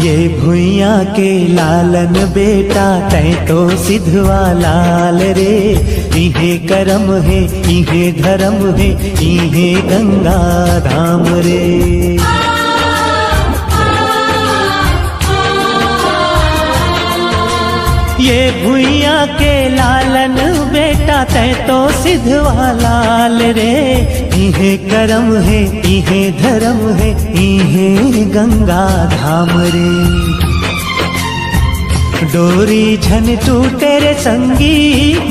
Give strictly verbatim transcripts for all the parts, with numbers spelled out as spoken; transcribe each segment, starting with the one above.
ये भुइयां के लालन बेटा, तैं तो सिधवा लाल रे। इहे करम हे, इहे धरम हे, इहे गंगा धाम रे। ये भुइयां के लालन बेटा, तैं तो सिधवा लाल रे। इहे करम हे, इहे धरम हे, इहे गंगा धाम रे। डोरी झन टूटे रे संगी,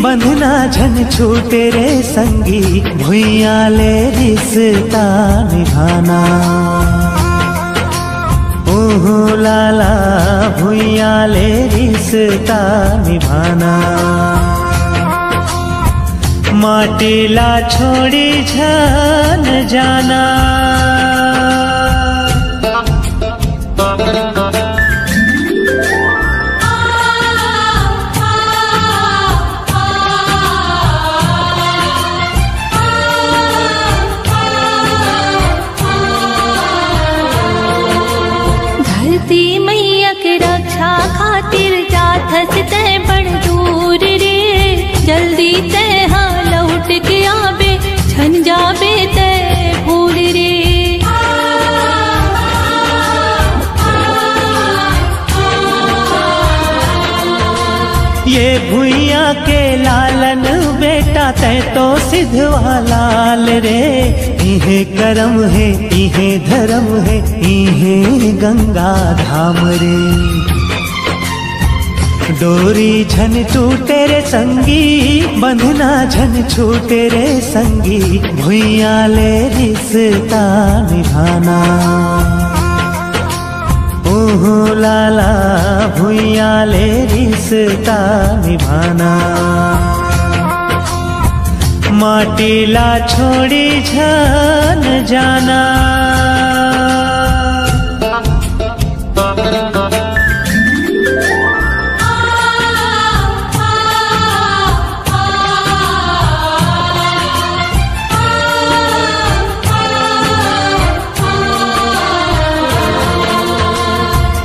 बंधना झन छूटे रे संगी, भुइयां ले रिश्ता निभाना। ओहो लाला, भुइयां ले रिश्ता निभाना। माटी ला छोड़ी झन जाना। धरती मैया के रक्षा खातिर जाथस तैं बड़ दूर रे। जल्दी तैं हा लौट के आबे, झन जाबे तैं भूल रे। ये भुइयां के लालन बेटा, तैं तो सिधवा लाल रे। इहे करम हे, इहे धरम हे, इहे गंगा धाम रे। डोरी झन टूटे रे संगी, बंधना झन छूटे रे संगी, भुइयां ले रिश्ता निभाना। ओहो लाला, भुइयां ले रिश्ता निभाना। माटी ला छोड़ी झन जाना।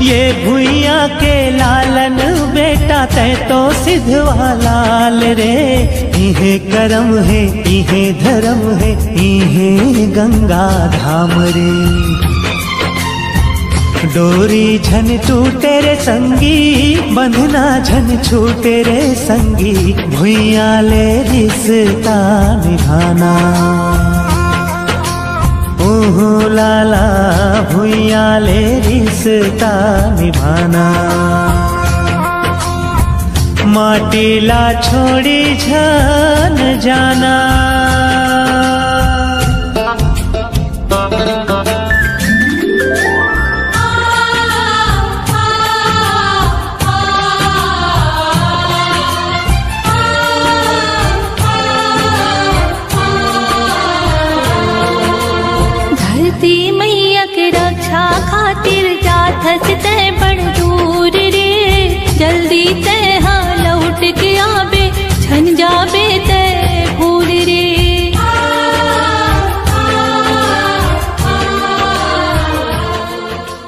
ये भुइयां के लालन बेटा, तैं तो सिधवा लाल रे। इहे करम हे, इहे धरम हे, इहे गंगा धाम रे। डोरी झन टूटे रे संगी, बंधना झन छूटे रे संगी, भुइयां ले रिश्ता निभाना। ओहो लाला, भुइयां ले रिश्ता निभाना। माटी ला छोड़ी झन जाना।